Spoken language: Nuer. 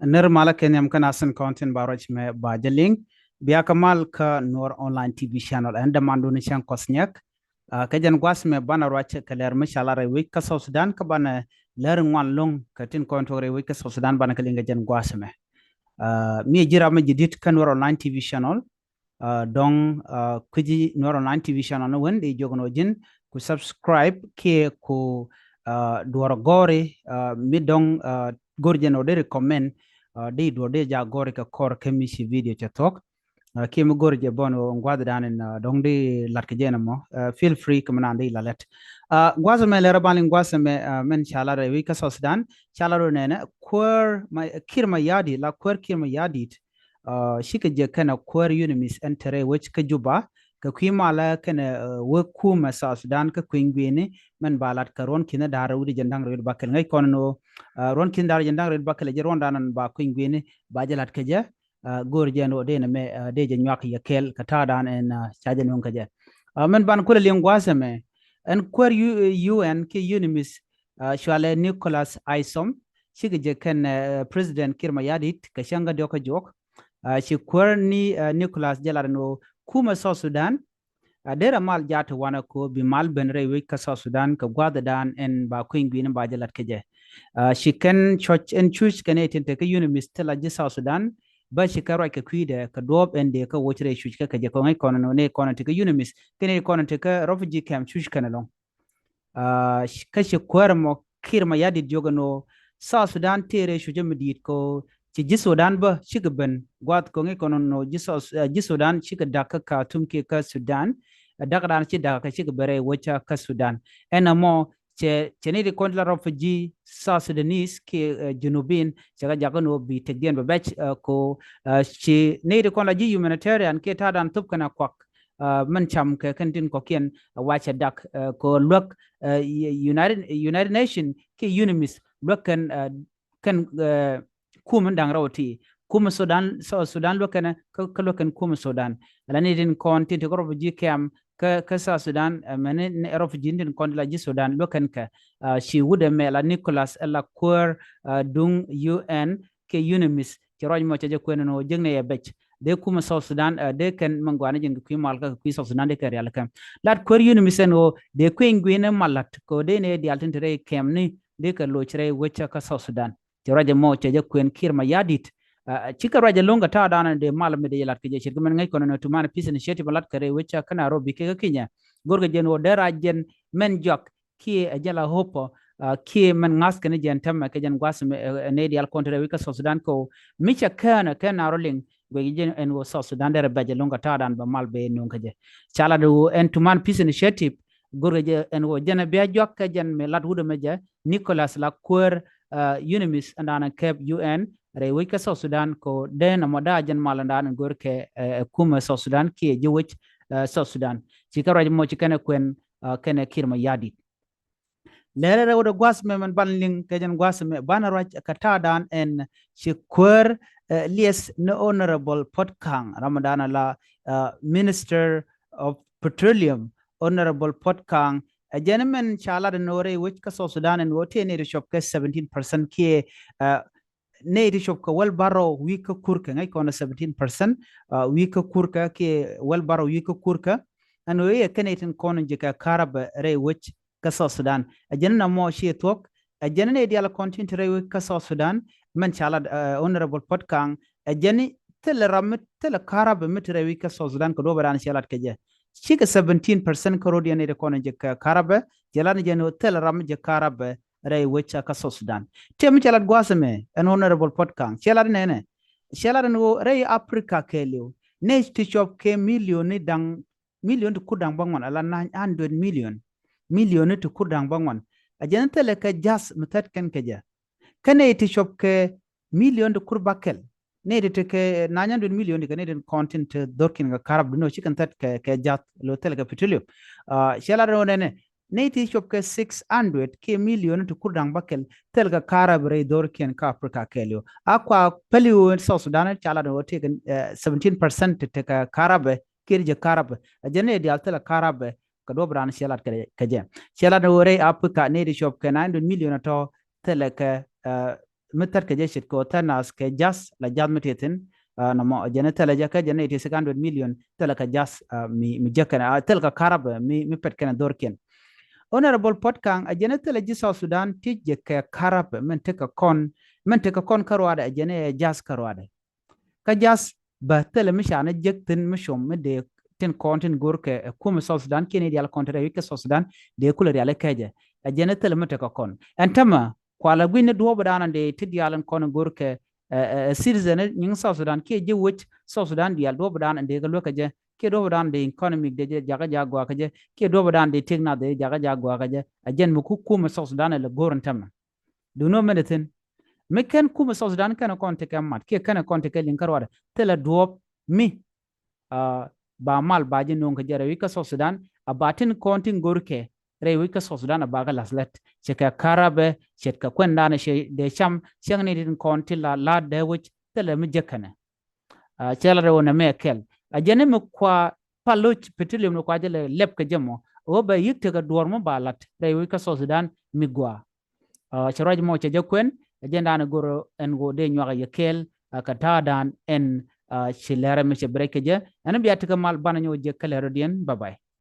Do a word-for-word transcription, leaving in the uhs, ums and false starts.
Nir malä kɛ nhiam kä nasin kɔn tin ba ruac mɛ ba jɛ liŋ. Bia kä mal kä Nuɔr Online T V channel. Ɛn dämandun cäŋ kɔs nyɛk. Kä jɛn gua̱th mɛ banɛ ruac kɛ lɛr mi ca lar rɛy wec kä South Sudan kä banɛ lɛr ŋuan loŋ kɛ tin kɔn tuɔk rɛy wec kä South Sudan banɛ kɛ liŋ kɛ jɛn gua̱th mɛ. Mi ji̱ ram mi ji̱ dit kä Nuɔr Online T V channel. Dɔŋ kui̱ci Nuɔr Online T V channel ni wen di jiök ni wä ji̱n ku subscribe kiɛ ku duɔr gɔri mi dɔŋ gor jɛn wä di recommend di duɔr di ja gɔri kɛ kɔr kɛ mi ci video cɛ thuɔk. Kiɛ mi gor jɛ bɔn wä guath dan in dɔŋ di lat kɛ jɛn mɔ, feel free kɛ mi nan di la lɛt. Guath mɛ lɛr ban in guath mɛ mɛn ca lat rɛy wi̱c kä South Sudan ca lat rɛy nɛnɛ kuäär Kiir Mayardit la kuäär Kiir Mayardit. Cikɛ jɛ kɛnɛ kuäär UNMISS ɛn te rɛy wec kä Juba kɛ kui̱ malä kɛnɛ wek kumɛ South Sudan kä kui̱ny gui̱ni mɛn ba lat kɛ ruɔ̱n ki̱n da̱r wi̱cdɛ jɛn da̱ŋ rɛy wi̱cdɛ bakɛl ŋäc kɔn ni wä ruɔ̱n ki̱n da̱r jɛn da̱ŋ rɛy wi̱cdɛ bakɛl jɛ ruɔ̱ndan ba kui̱ny gui̱ni ba jɛ lat kɛ jɛ. Go̱o̱r jɛ ni wä dee nɛ mɛ dee jɛ nyuak yɛ kɛl kɛ ta̱a̱dan ɛn ca jɛ nuɔ̱ŋ kɛ jɛ. Mɛn ban kulɛ liŋ gua̱a̱th ɛmɛ ɛn kuäär UN kiɛ UNMISS cualɛ Nicholas Haysom cikɛ jɛ kɛn President Kiir Mayardit kɛ cäŋ kä diɔk kä juɔk. Ci kuäär ni Nicholas jɛ lat ni wä kumɛ South Sudan. Derɛ mal jat wanɛ ko bi mal ben rɛy wec kä South Sudan kɛ gua̱thdan ɛn ba kui̱ny gui̱ni ba jɛ lat kɛ jɛ. Ci kɛn cuc ɛn cuc kɛn ɛ tin te kä UNMISS ti la ji̱ South Sudan. Bä ci kɛ ruac kɛ kui̱dɛ kɛ duɔ̱ɔ̱p ɛn dee kä woc rɛy cuc kä kɛ jɛ kɔ ŋäc kɔn ni wä ni kɔn ti kä UNMISS kɛn ɛ kɔn ti kä refugee camp cuc kɛn ɛlɔŋ. Kä ci kuäär mɔ Kiir Mayardit jiök ɛn ɣöö South Sudan tëë rɛy cucä mi di̱i̱t kɛ ɣöö ci ji̱ Sudan bä cikɛ ben gua̱a̱th kɛ ŋi̱c kɔn ɛn ɣöö ji̱ Sudan cikɛ da̱k kä Khartoum kiɛ kä Sudan. Da̱k dan ci da̱k kɛ cikɛ ben rɛy wecä kä Sudan. Ɛn ɛmɔ cɛ cɛ ni di kɔn ti la refugee South Sudanese kiɛ Junubin cɛ kɛ jakä ni ɣöö bi tekdiɛn bɛ bɛc kɛ ɣöö ci ni di kɔn la ji̱ humanitarian kiɛ ta̱a̱ dan thop kɛn a kuak. Mɛn cam kɛ kɛn tin kɔkiɛn wacɛ dak kɛ luäk United Nation kiɛ UNMISS luäk kɛn kɛn kum in da̱ŋ rɛw ti kum Sudan Sudan luäk kɛn kä luäk kɛn kum Sudan. Ala ni tin kɔn tin ti kɛ refugee camp kä South Sudan mɛn refugee tin kɔn ti la ji̱ Sudan luäk kɛn kɛ ci wut ɛmɛ la Nicholas ɛ la kuäär duŋ UN kiɛ UNMISS. Ci ruac mɔ cɛ jɛ kuɛn ni wä jek ni yɛ bɛc dee kumɛ South Sudan dee kɛn mɛ gɔaa ni jɛn kɛ kui̱ mal kä kɛ kui̱ South Sudan dee kɛ rial kɛm. Lat kuäär UNMISS ɛn wä dee kui̱ny gui̱n ɛ mal lat kɛ wä dee ni dial tin te rɛy kɛm ni dee kɛ loc rɛy wecä kä South Sudan. Ci ruac mɔ cɛ jɛ kuɛn Kiir Mayardit. Cikɛ ruac lo̱ŋ kɛ ta̱a̱ danɛ dee mal mi dee jɛ lat kɛ jɛ ce̱tkɛ mɛn ŋäc kɔn ni wä Tumaini Peace Initiative lat kɛ rɛy wecä kä Nairobi kɛ kä Kenya. Go̱rkɛ jɛn wä dee rac jɛn mɛn juak kiɛ ɛ jɛn la hope kiɛ mɛn ŋa̱th kɛn jɛn tɛmɛ kɛ jɛn gua̱th mɛ nɛ dial kɔn te rɛy wec kä South Sudan kɛ ɣöö mi cɛ kɛɛnɛ kɛ na rɔ liŋ guɛc jɛn ɛn ɣöö South Sudan derɛ bɛc jɛ lo̱ŋ kɛ ta̱a̱ dan bɛ mal bɛ no̱o̱ŋ kɛ jɛ. Ca lat ɣöö ɛn Tumaini Peace Initiative go̱rkɛ jɛ ɛn ɣöö jɛn ɛ bia juak kɛ jɛn mi lat wut ɛmɛ jɛ Nicholas la kuäär UNMISS ɛn dan kɛp UN rɛy wec kä South Sudan kɛ ɣöö dee nɔmɔ daa jɛn mal ɛn dan go̱rkɛ ɛ kumɛ South Sudan kiɛ ji̱ wec South Sudan. Cikɛ ruac mɔ ci kɛn ɛ kuɛn kɛnɛ Kiir Mayardit. Lɛrɛ rɛw dɛ gua̱th mɛ mɛn ban liŋ kɛ jɛn gua̱th mɛ ban ruac kɛ ta̱a̱ dan ɛn ci kuäär lieth ni Honorable Potkaŋ ram dan la Minister of Petroleum Honorable Potkaŋ. Ɛ jɛn mɛn ca lat ni wä rɛy wec kä South Sudan ɛn wä tëë ni ri cop kɛ seventeen percent kiɛ nɛy ti cop kɛ wäl bärɔw wi̱i̱ kä kurkɛ ŋäc kɔn seventeen percent wi̱i̱ kä kurkɛ kiɛ wäl bärɔw wi̱i̱ kä kurkɛ. Ɛn ɣöö i̱ ɛ kɛn i̱ tin kɔn ji̱ kɛ karabɛ rɛy wec kä South Sudan. Ɛ jɛn in amɔ ci thuɔ̱k ɛ jɛn in i̱ dial kɔn tin te rɛy wec kä South Sudan. Mɛn ca lat Honorable Potkaŋ ɛ jɛn i̱ thilɛ ram mi thilɛ karabɛ mi te rɛy wec kä South Sudan kɛ duɔ̱pɛ dan ci lat kɛ jɛ. Cikɛ seventeen percent kä ro̱d yɛn i̱ ti kɔn ji̱ kɛ karabɛ jɛ lat ni jɛn ɣöö thilɛ ram mi ji̱ karabɛ rɛy wecä kä South Sudan. Tiɛ mi cɛ lat gua̱a̱th ɛmɛ ɛn Honorable Potkaŋ cɛ lat nɛnɛ. Cɛ lat ɛn ɣöö rɛy Africa kɛɛliw nɛy ti cop kɛ milioni da̱ŋ milioni ti kur da̱ŋ bäŋuan ala nine hundred million milioni ti kur da̱ŋ bäŋuan. A jɛn thilɛ kɛ ja̱th mi thät kɛn kɛ jɛ. Kä nɛy ti cop kɛ milioni ti kur bäkɛl nɛy ti ti kɛ nine hundred million ti kɛ nɛy ti kɔn tin ti dhorkin kɛ karabɛ duni ɔ ci kɛn thät kɛ ja̱th lo thilɛ kɛ petroleum. Cɛ lat ɛn ɣöö nɛnɛ nɛy ti cop kɛ six hundred kiɛ milioni ti kur da̱ŋ bäkɛl thilɛ kɛ karabɛ rɛy dhorkiɛn kä Africa kɛɛliw. A kua päliw South Sudan ca lat ɛn ɣöö ti kɛ seventeen percent ti ti kɛ karabɛ kiɛ ti jɛ karabɛ. A jɛn nɛy diaal thilɛ karabɛ kɛ duɔ̱p raan cɛ lat kɛ jɛ. Cɛ lat ɛn ɣöö rɛy Africa nɛy ti cop kɛ nine hundred million atɔ thilɛ kɛ mi thät kɛ jɛ ce̱tkɛ ɣöö thät naath kɛ ja̱th la ja̱th mi tëë thi̱n. Nɔmɔ ɛ jɛn ɛ thilɛ jɛ kä jɛn ɛ ti six hundred million thilɛ kɛ ja̱th mi mi jek kɛnɛ, thilɛ kɛ karabɛ mi mi pɛt kɛnɛ dho̱rkiɛn. Honorable Puot Kaŋ, ɛ jɛn ɛ thilɛ ji̱ South Sudan ti jek kɛ karabɛ min tekɛ kɔn, min tekɛ kɔn kä ruaadɛ, ɛ jɛn ɛ ja̱th kä ruaadɛ. Kä ja̱th bä thilɛ mi canɛ jek thi̱n mi com mi dee tin kɔn tin go̱r kɛ ɛ kumɛ South Sudan kiɛn i̱ diaal kɔn ti rɛy wi̱c kä South Sudan dee kulɛ rial i̱ kɛcɛ. Ɛ jɛn ɛ thilɛ mi tekɛ kɔn ɛn tämɛ kualɛ gui̱n ni duɔ̱ɔ̱pdan ɛn dee ti diaal in kɔn in go̱r kɛ ɛ citizen nyiŋ South Sudan kiɛ ji̱ wec South Sudan diaal duɔ̱ɔ̱pdan ɛn dee kɛ luäk kɛ jɛ kiɛ duɔ̱ɔ̱pdan dee economic dee jɛ jakä ja̱ guakä jɛ kiɛ duɔ̱ɔ̱pdan dee tiek nath dee jakä ja̱ guakä jɛ. Ɛ jɛn mi ku kumɛ South Sudan ɛ lɛ go̱r in tämɛ. Duŋni ɔ mɛn dee thi̱n mi kɛn kumɛ South Sudan kɛn kɔn ti kɛ mat kiɛ kɛn kɔn ti kɛ liŋ kä ruaadɛ thilɛ duɔ̱ɔ̱p mi ba mal ba ji̱ no̱o̱ŋ kɛ jɛ rɛy wi̱c kä South Sudan a ba tin kɔn tin go̱r kɛ rɛy wi̱c kä South Sudan a ba kɛ la̱th lät cɛ kɛ karabɛ ce̱tkɛ kuɛndan cɛ dee cam cäŋ ni tin kɔn ti la la̱t dee wec thilɛ mi jek kɛnɛ. Cɛ la rɛw nɛ mɛ kɛl a jɛn ni mi kua pal lo̱c petroleum ni kua jɛ lɛ lɛp kɛ jɛ mɔ ɣöö bɛ yi̱k tekɛ duɔ̱ɔ̱r mi ba la̱t rɛy wi̱c kä South Sudan mi gɔaa. Cɛ ruac mɔ cɛ jɛ kuɛn ɛ jɛn da̱a̱n go̱r ɛn ɣöö dee nyuak yɛ kɛɛl kɛ ta̱a̱dan ɛn ci lɛrɛ mi cɛ bi rɛc kɛ jɛ ɛn bia tekɛ mal banɛ nyɔk jɛ kɛ lɛrɛ diɛn. Bye bye.